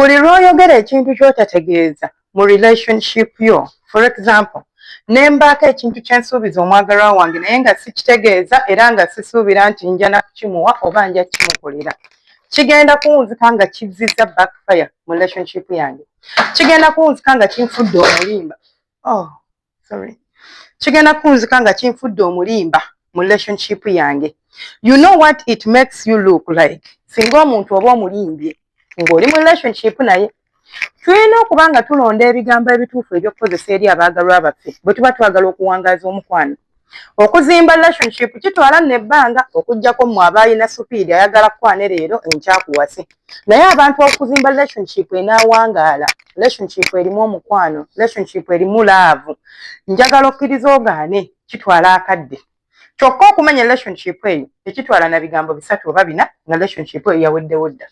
Buli lw'oyogera ekintu ky'otategeeza mu relationship yo, for example, ne mbaako ekintu kye nsuubiza omwagalwa wange naye nga sikitegeeza era nga sisuubira nti nja na kukimuwa oba nja kimukolera, kigenda kuwunzika nga kizzizza backfire mu relationship yange. Kigenda kuwunzika nga kinfudde omulimba. Oh, sorry. Kigenda kuwunzika nga kinfudde omulimba mu relationship yange. You know what it makes you look like singa omuntu oba omulimbye ng'oli mu relationship naye. Tulina okuba nga tulonda ebigambo ebituufu ebyokukozesa eri abaagalwa baffe bwe tuba twagala okuwangaaza omukwano. Okuzimba relationship kitwala nno ebbanga, okuggyako mmwe aba alina speed, ayagala kukwane leero, enkyakuwase. Naye abantu okuzimba relationship enaawangaala, relationship erimu omukwano, relationship erimu love, njagala okkiriza ogaane, kitwala akadde. Kyokka okumanya relationship eyo tekitwala na bigambo bisatu oba bina nga relationship eyo yaweddewo dda.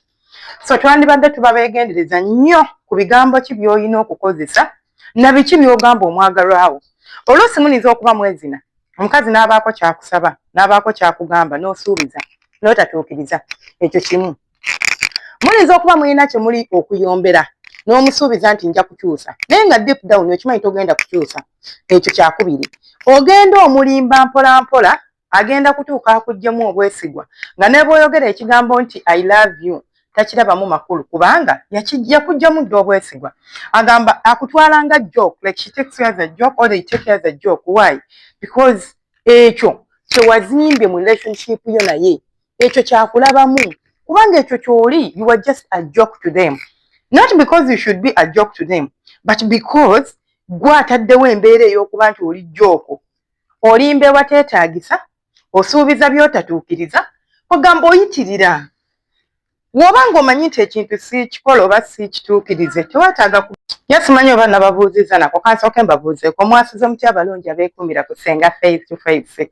So twandibadde tuba beegendereza nnyo ku bigambo ki by'olina okukozesa na biki by'ogamba omwagalwawo. Oluusi muyinza okuba mwezina, omukazi n'abaako kyakusaba, n'abaako kyakugamba, n'osuubiza n'otatuukiriza. Ekyo kimu. Muyinza okuba mulina kye muli okuyombera, n'omusuubiza nti nja kukyusa, naye nga deep down okimanyi togenda kukyusa. Ekyo kyakubiri. Ogenda omulimba mpola mpola, agenda kutuuka akuggyemu obwesigwa, nga ne bw'oyogera ekigambo nti "I love you" takirabamu makulu, kubanga yakuggyamu dda obwesigwa. Agamba akutwala nga joke, like she takes you as a joke or they take you as a joke. Why? Because ekyo kyewazimbye mu relationship yo naye, ekyo kyakulabamu, kubanga ekyo kyoli, you are just a joke to them. Not because you should be a joke to them, but because gwe ataddewo embeera ey'okuba nti oli joke. Olimba ewateetaagisa, osuubiza by'otatuukiriza, ogamba oyitirira. Bw'oba ng'omanyi nti ekintu siikikola oba siikituukirize, teweetaaga. Ye simanyi oba nababuuzizza nako. Kansooke mbabuuzeeko, mwasuze mutya abalungi abeekuumira ku Senga Faith 256?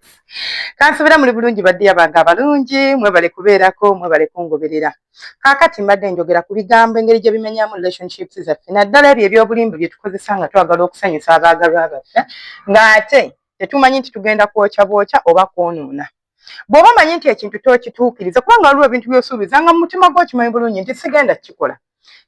Kansubira muli bulungi, baddiya bange abalungi. Mwebale kubeerako, mwebale kungoberera. Kaakati mbadde njogera ku bigambo, engeri gye bimenyamu relationships zaffe, naddala ebyo ebyobulimba bye tukozesa nga twagala okusanyusa abaagalwa baffe, ng'ate tetumanyi nti tugenda kwokya bwokya oba kwonoona. Bw'oba omanyi nti ekintu tokituukiriza, kubanga waliwo ebintu by'osuubiza nga mu mutima gwo okimanyi bulungi nti sigenda kukikola,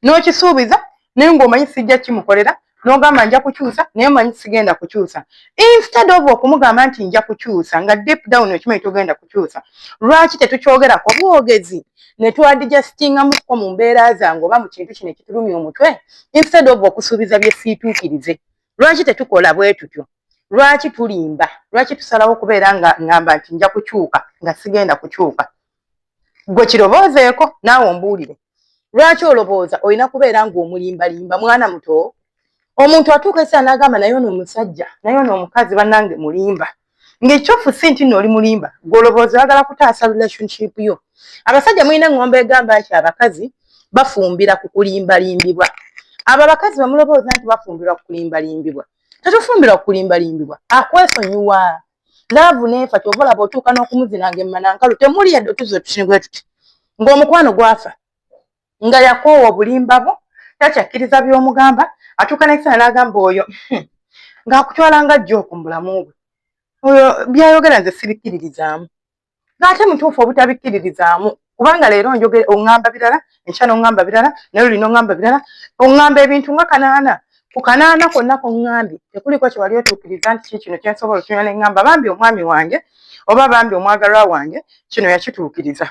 n'okisuubiza naye ng'omanyi sijja kimukolera, n'ogamba nja kukyusa naye omanyi sigenda kukyusa, instead of okumugamba nti nja kukyusa nga deep down okimanyi togenda kukyusa, lwaki tetukyogerako bwogezi ne twadijustingamuko mu mbeera zange oba mu kintu kino ekitulumya omutwe, instead of okusuubiza bye siituukirize? Lwaki tetukola bwe tutyo? Lwaki tulimba? Lwaki tusalawo okubeera nga ŋŋamba nti nja kukyuka nga sigenda kukyuka? Gwe kiroboozeeko naawe ombuulire. Lwaki olowooza olina kubeera ng'omulimbalimba mwana muto? Omuntu atuuka esaa n'agamba, "Naye ono omusajja, naye ono omukazi, bannange mulimba." Ng'ekyofu si nti nno oli mulimba, gwe olowooza oyagala kutaasa relationship yo. Abasajja mulina eŋŋombo egamba nti abakazi bafumbira ku kulimbalimbibwa. Abo abakazi bamulowooza nti bafumbirwa ku kulimbalimbibwa, tetufumbirwa ku kulimbalimbibwa. Akwesonyiwa, love neefa. Kyova olaba otuuka n'okumuzinanga emmana nkalu, temuli yadde otuzi otusinigwe tuti, ng'omukwano gwafa, nga yakoowa obulimba bwo, takyakkiriza by'omugamba. Atuuka nekiseera n'agamba oyo ng'akutwala nga joke mu bulamu bwe, oyo byayogera nze sibikkiririzaamu, ng'ate mutuufu obutabikkiririzaamu, kubanga leero njogera oŋŋamba birala, enkya n'oŋŋamba birala, naye luli n'oŋŋamba birala, oŋŋamba ebintu nga kanaana. Ku kanaana konna koŋŋambye tekuliko kye wali otuukiriza nti ki kino kyensobola otunywa ne ŋŋamba bambi omwami wange oba bambi omwagalwa wange kino yakituukiriza.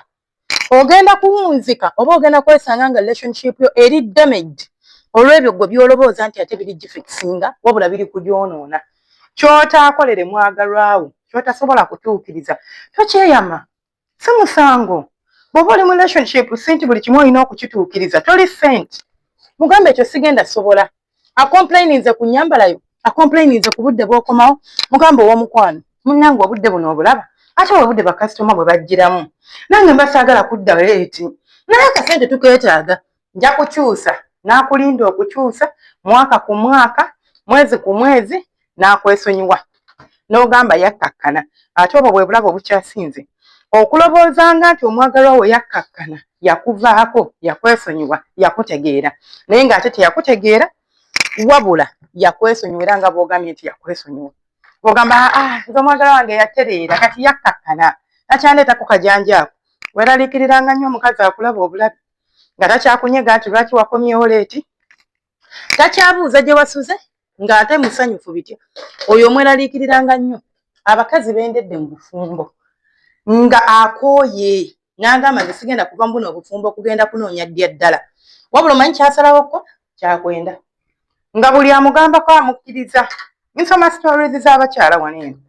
Ogenda kuwunzika oba ogenda kwesanga nga relationship yo eri damaged olw'ebyo gwe by'olowooza nti ate biri gifixinga, wabula biri kugyonoona. Ky'otaakolere mwagalwawo, ky'otasobola kutuukiriza, tokyeyama, si musango. Bw'oba oli mu relationship, si nti buli kimu olina okukituukiriza. Toli saint. Mugambe ekyo sigenda sobola. Acomplaininze ku nnyambalayo, acomplaininze ku budde bw'okomawo, mugambe, "Ow'omukwano munnange, obudde buno obulaba, ate obudde bakasitoma bwe bajjiramu, nange mba saagala kudda late, naye akasente tukeetaaga, nja kukyusa." N'akulinda okukyusa mwaka ku mwaka, mwezi ku mwezi, n'akwesonyiwa, n'ogamba yakkakkana. Ate obwo bwe bulaba obukyasinze okulowoozanga nti omwagalwa we yakkakkana, yakuvaako, yakwesonyiwa, yakutegeera, naye ng'ate teyakutegeera, wabula yakwesonyiwa. Era nga bw'ogambye nti yakwesonyiwa, ogamba, "Ah, nze omwagalwa wange yatereera, kati yakkakkana, takyandeetako kajanja ako." Weeraliikiriranga nnyo omukazi akulaba obulabi. Nga takyakunyega nti lwaki wakomyewo late, takyabuuza gye wasuze, ng'ate musanyufu bitya. Oyo omweraliikiriranga nnyo. Abakazi bendedde mu bufumbo nga akooye n'agamba, nze sigenda kuva mu buno obufumbo okugenda kunoonya ddya ddala. Wabula omanyi kyasalawoko kyakwenda, nga buli amugambako amukkiriza. Nsoma stories z'abakyala wano eno,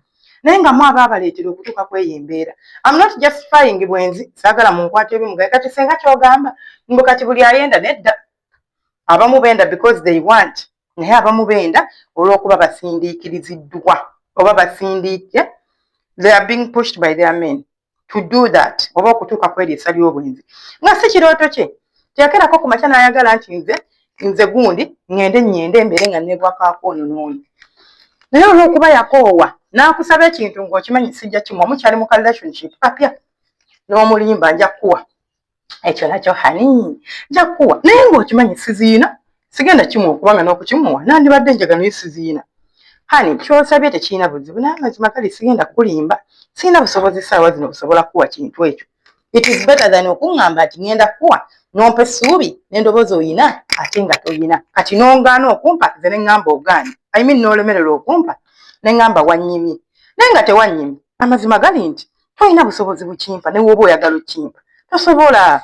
naye nga mu aba abaleetera okutuuka ku eyo embeera. Am not justifying bwenzi, saagala munkwata ebimugaye. Kati senga kyogamba mbu kati buli ayenda? Nedda, abamu benda because they want, naye abamu benda olw'okuba basindiikiriziddwa oba basindiike, they are being pushed by their men to do that, oba okutuuka ku eryo essa ly'obwenzi nga si kirooto kye. Teyakerako ku makya n'ayagala nti nze gundi ŋŋende nnyende embeere nga neebwakaako ono n'ono, naye olw'okuba yakoowa n'akusaba ekintu ng'okimanyi sijja kimu. Omukyali mu ka relationship kapya n'omulimba, nja kukuwa ekyo nakyo honey, nja kukuwa, naye ng'okimanyi siziina, sigenda kimuwa, okubanga n'okukimuwa nandibadde njagala naye siziina. Honey, kyosabye tekirina buzibu, naye amazima kali sigenda kukulimba, sirina busobozi saawa zino busobola kukuwa kintu ekyo. It is better than okuŋŋamba nti ŋŋenda kukuwa, nompa essuubi n'endoboozi oyina ate nga toyina. Kati n'ongaana okumpa, nze ne ŋŋamba ogaanye, I mean n'olemererwa okumpa, ne ŋŋamba wannyimye, naye nga tewannyimye. Amazima gali nti tolina busobozi bukimpa, ne woba oyagala okimpa tosobola.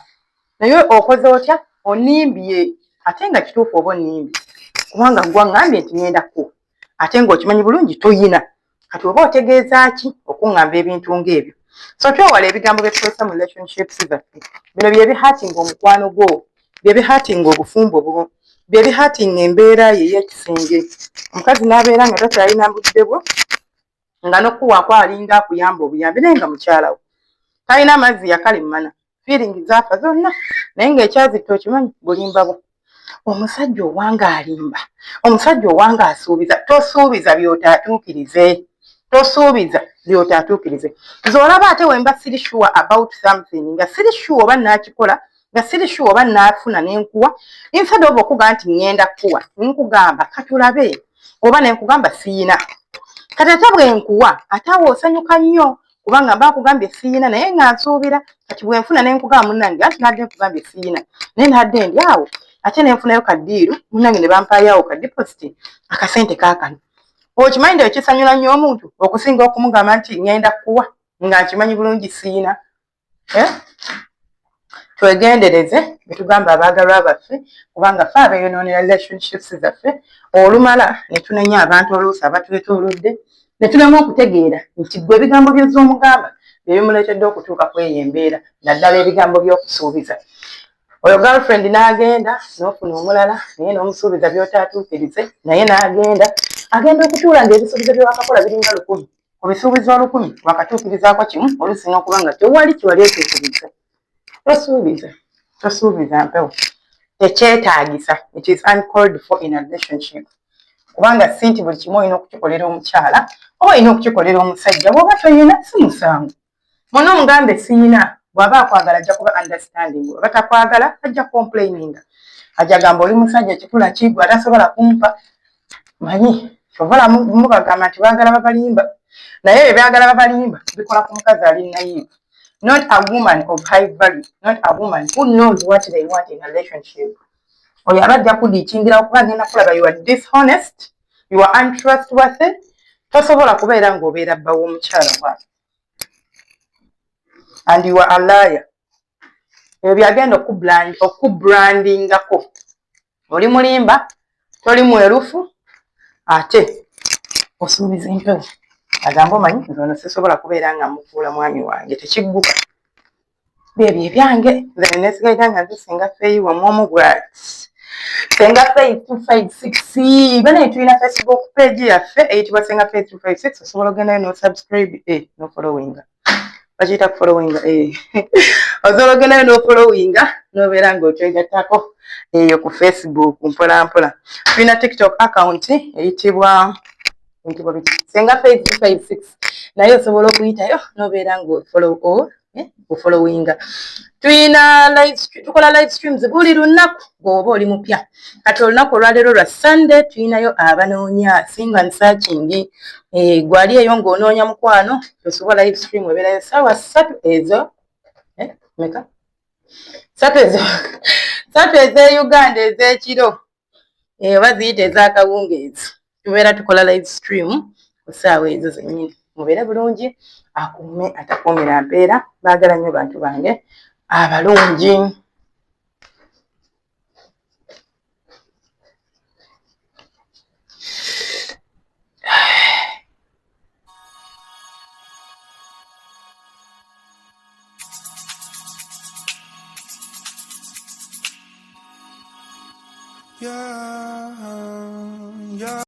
Naye okoze otya? Onimbye, ate nga kituufu oba onimbye, kubanga gwa ŋŋambye nti ŋŋenda kukuwa ate ng'okimanyi bulungi toyina. Kati oba otegeeza ki okuŋŋamba ebintu ng'ebyo? So twewala ebigambo bye tukozesa mu relationships zaffe. Bino bye bihurtinga omukwano gwo, bye bihurtinga obufumbo bwo, bye bihurtinga embeera ye ey'ekisenge. Omukazi n'abeera nga takyalina budde bwo, nga n'okukuwaako alinga akuyamba obuyambi, naye nga mukyala wo talina amazzi, yakalemmana, feeling zaafa zonna, naye ng'ekyazitta okimanyi bulimba bwo. Omusajja owange alimba, omusajja owange asuubiza. Tosuubiza by'otaatuukirize, tosuubiza by'otaatuukirize. Nze olaba ate wemba siri sure about something, nga siri sure oba naakikola, nga siri sure oba naafuna nenkuwa, instead of okuga nti ŋŋenda kukuwa, nkugamba katulabe, oba nenkugamba siina. Kati ate bwe nkuwa, ate awo osanyuka nnyo, kubanga mba nkugambye siina naye nga nsuubira. Kati bwenfuna nenkugamba, munnange, anti nadde nkugambye siina, naye nadde ndi awo ate nenfunayo ka deal, munnange, ne bampaayo awo ka deposit akasente kaakano. Okimanyi nti ekisanyula nnyo omuntu okusinga okumugamba nti ŋŋenda kukuwa nga nkimanyi bulungi siina, eh? Twegendereze betugamba abaagalwa baffe, kubanga fe abeeyonoonera relationships zaffe. Olumala ne tunenya abantu oluusi abatwetoolodde, ne tulema okutegeera nti gwe ebigambo by'oz'omugamba bye bimuleetedde okutuuka ku eyo embeera, naddala ebigambo by'okusuubiza. Oyo girlfriend n'agenda n'ofuna omulala, naye n'omusuubiza by'otaatuukirize, naye n'agenda agenda okutuula ng'ebisuubizo bye wakakola biringa 1000. Ku bisuubizo 1000 wakatuukirizaako kimu, oluusi n'okuba nga tewali kiwali otuukiriza. Tosuubiza, tosuubiza mpewo, tekyetaagisa. It is uncalled for in a relationship, kubanga si nti buli kimu olina okukikolera omukyala oba olina okukikolera omusajja. Bw'oba toyina, si musango. Muna omugambe siina. Bw'aba akwagala ajja kuba understanding, oba takwagala ajja complaininga, ajja gamba oli musajja kikula kigwe atasobola kumpa. Manyi kyovola mubagamba nti baagala babalimba, naye ebyo byagala babalimba bikola ku mukazi ali naive, not a woman of high value, not a woman who knows what they want in a relationship. Oyo aba ajja kudikingira okuba agenda kulaba you are dishonest, you are untrustworthy. Tosobola kubeera ng'obeera bba w'omukyala bwati and you are a liar. Ebyo byagenda okubrandingako, oli mulimba, toli mwerufu, ate osuubiza empewo. Agamba, omanyi nze ono sisobola kubeera nga mufuula mwami wange, tekigguka. Byebyo ebyange. Nze nesigalira nga nze Senga Feyi wamwomu bwati, Senga Feyi 256. Banaye tulina Facebook page yaffe eyitibwa Senga Feyi 256. Osobola ogendayo no subscribe, no followinga, bakiyita kufollowinga. Osobola ogendayo no followinga nobeera nga otwegattako eyo ku Facebook mpola mpola. Tulina TikTok account eyitibwa Senga Feyi 256, naye osobola okuyitayo nobeera nga ofollowinga. Tulina live, tukola live streams buli lunaku bw'oba oli mupya. Kati olunaku olwaleero lwa Sunday, tulinayo abanoonya, single and searching. Gwali eyo ng'onoonya mukwano, tosobola. Live stream ebeerayo saawa 3 ezo, meka 3 ezo, 3 ez'e Uganda ez'ekiro, oba ziyite ez'akawungeezi, tubeera tukola live stream ku ssaawa ezo zennyini. Mubeere bulungi, akuume atakuumira mpeera. Baagala nnyo bantu bange abalungi. Yeah.